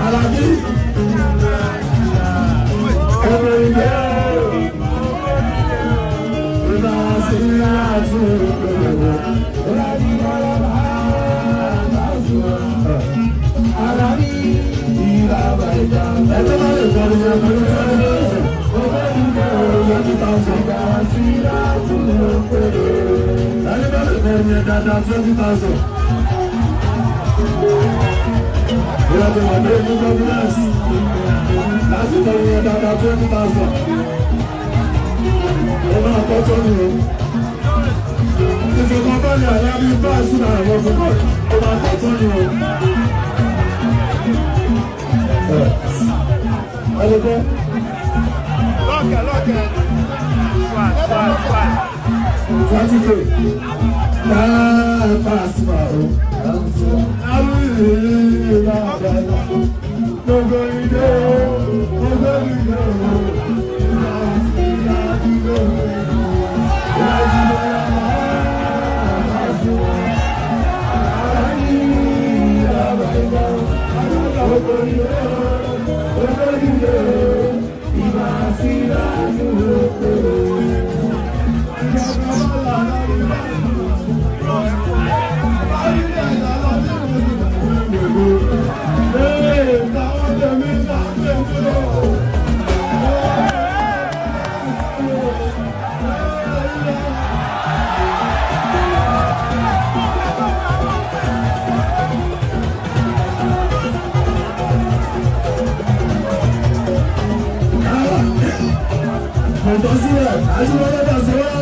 Alábí ọmọ ilé ìlà sí àti ìgbèrò Alábí ìlà bàjá. Ẹjọ́ bá lè kọrin yẹn pẹ̀lú 20,000. Ẹni bá lè kọrin yẹn dáadáa 20,000. Ìyá ti wà ní ẹni confidence láti kọrin yẹn dáadáa 20,000. Ó máa kọ́ tó ní o. Ìfọ̀kànbalẹ̀ Alábí bá sínú àwọn ọkọ̀ ó máa kọ́ tó ní o. Ẹlẹ́gbẹ́. Lọ́kẹ̀ lọ́kẹ̀. Swag swag. 20K. Máa pass ma o. Gbogbo ìdè gbogbo ìdè Ọ̀tọ̀ sílẹ̀, àṣìwọ́lẹ́ bá ṣe wá.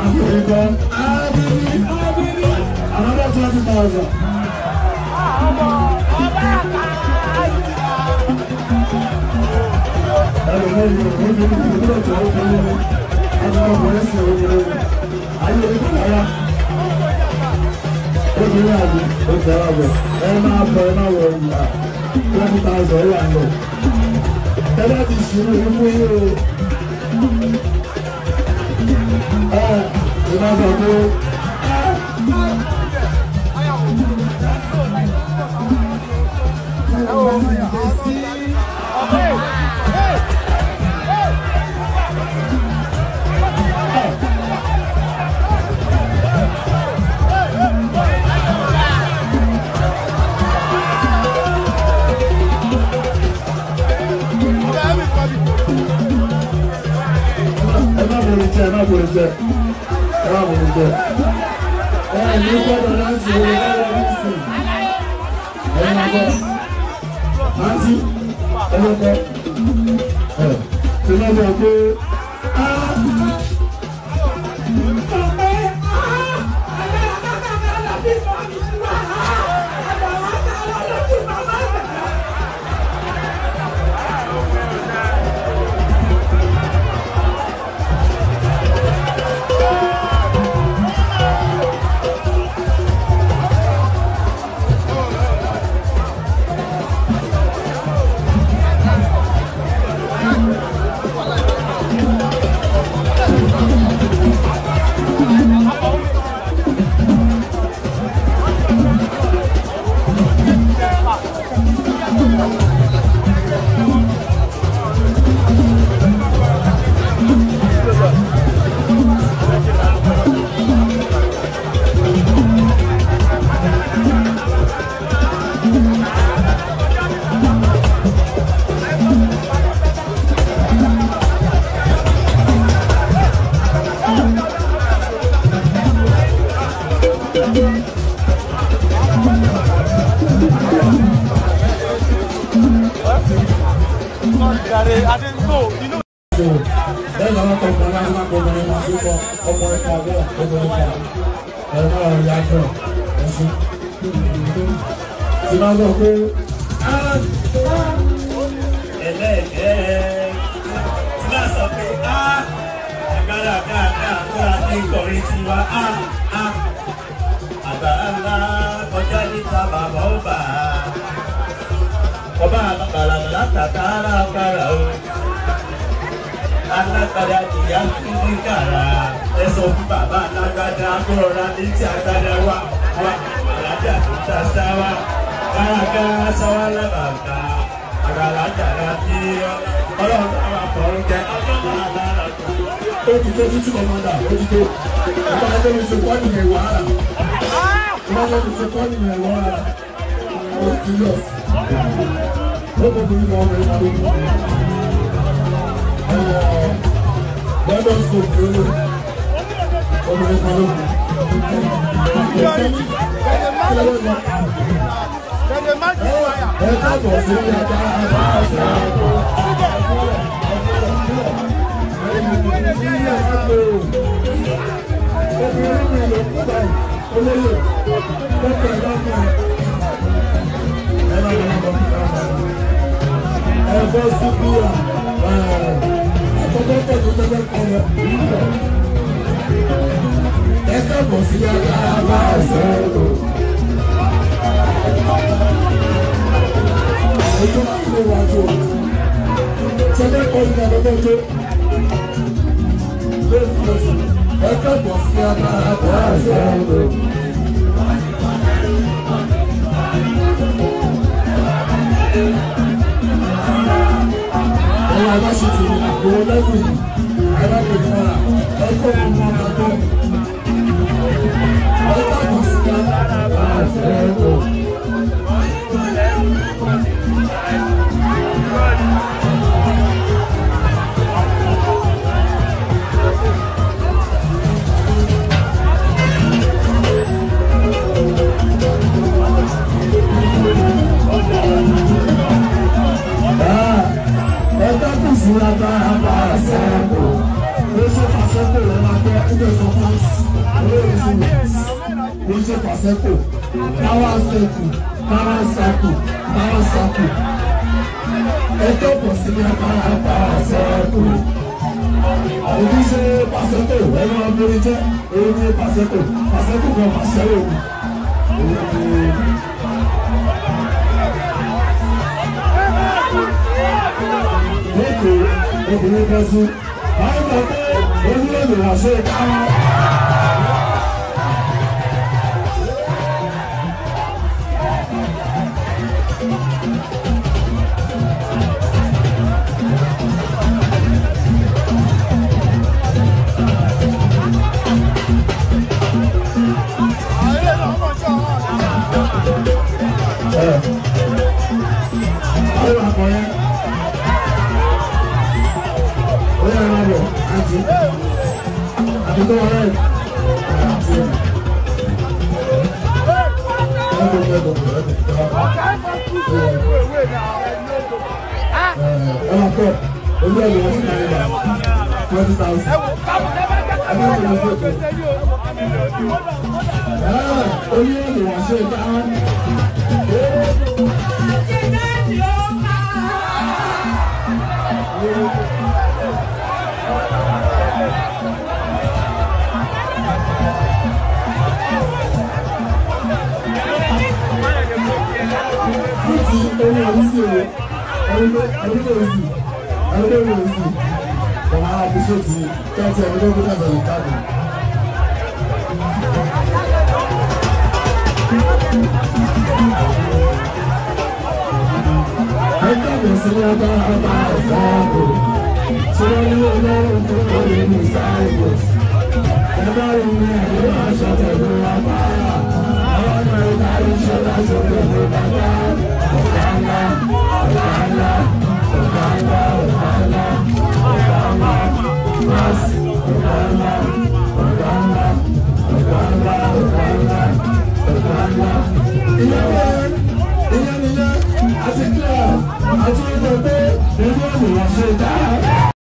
Àfihàn ábírí ábírí another 20,000. Ẹlòmíràn yóò ní ìdúró tó ń bí ní àti ọkùnrin sí obìnrin ayé ìkọlára. Obìnrin àbí oṣù àbọ̀ ẹ máa bọ̀ ẹ máa wọ̀ ìyá 20,000 wà lọ. Ẹ bá ti ṣubú ní fún yín o. Ẹ ìbá sọ pé. Ẹ má bòrò jẹ, ẹ má bòrò jẹ, ẹ má bòrò jẹ. Ẹ ní gbọ́dọ̀ láti orí lọ́wọ́ nísìn. Ẹ má bọ̀. Àǹtí, ẹ lọ kọ́. Ẹ tí wọ́n sọ pé á. I didn't know. You know. Bẹ́ẹ̀ lọ́wọ́ kọ̀ọ̀kan láti máa kọ̀ọ̀kan ní máa súnkọ ọkùnrin kan bẹ́ẹ̀ obìnrin kan ẹ̀rọ náà rí àjọ ẹ̀sùn. Tí máa sọ pé ẹlẹ́ẹ̀kẹ́ tí máa sọ pé agbára káàkiri ní ìkọrin tiwa àgbàrá ńlá kọjá níta bàbá ó bà á ọba àbàlàbàlà tàtàrà kára o alágbádá ìyá fún ní kàrà ẹ sọ fún bàbá alágbádá kó rọra létí agbádá wá wá. sáwá káraká sáwá lábàkà àgàlàjàlá tí ọlọ́run àwọn àfọ̀rún jẹ ọlọ́run. Ó ti tó títí kọ̀mọ́dà, ó ti tó. Ìgbà tó mi ṣe kọ́ nìyẹn wàhálà. Ìgbà tó mi ṣe kọ́ nìyẹn wàhálà. Ó serious. Ó kò bí nínú ọmọ ìgbà lóko. London school lórí obìnrin kan lóko. Ẹ káàbọ̀ sí ilé agbára bá ọ̀sẹ̀ àgbò. Obìnrin mi ló kú báyìí, olóyè, lọ́pọ̀ ẹ̀ bá mú ẹ. Ẹ bá mi lọ ẹ bọ́ sí bíyà àkọ́kọ́ pẹ̀lú tẹ́lẹ̀ kan rẹ̀. Ẹ káàbọ̀ sí agbára bá ọ̀sẹ̀ àgbò. Ojú máa ń lè wájú o. Ṣẹ́fẹ́ kọ́ ní àkọ́kọ́ tó. Ẹ káàbọ̀ sí agbára bá ọ̀sẹ̀ àgbò. Ẹ̀rọ aláṣetì àgbo lẹ́gùn yìí, alágbèfọ́ra, ẹ̀kọ́ ọmọ ọmọ ọdún. Ẹ káàbọ̀ sí agbára bá ọ̀sẹ̀ àgbò. Pàṣẹ́kù, káwá sẹ́kù, káwá sàkù, káwá sàkù. Ẹ káàbọ̀ sí ní agbára pàṣẹ́kù. Òbí ṣe pàṣẹ́kù, ẹnu ọmọdé jẹ́ òun ní pàṣẹ́kù, pàṣẹ́kù kan pàṣẹ́wò. Lẹ́kọ̀ọ́ obìnrin kan sí, báyìí kan pé orílẹ̀-èdè wà ṣe káwá.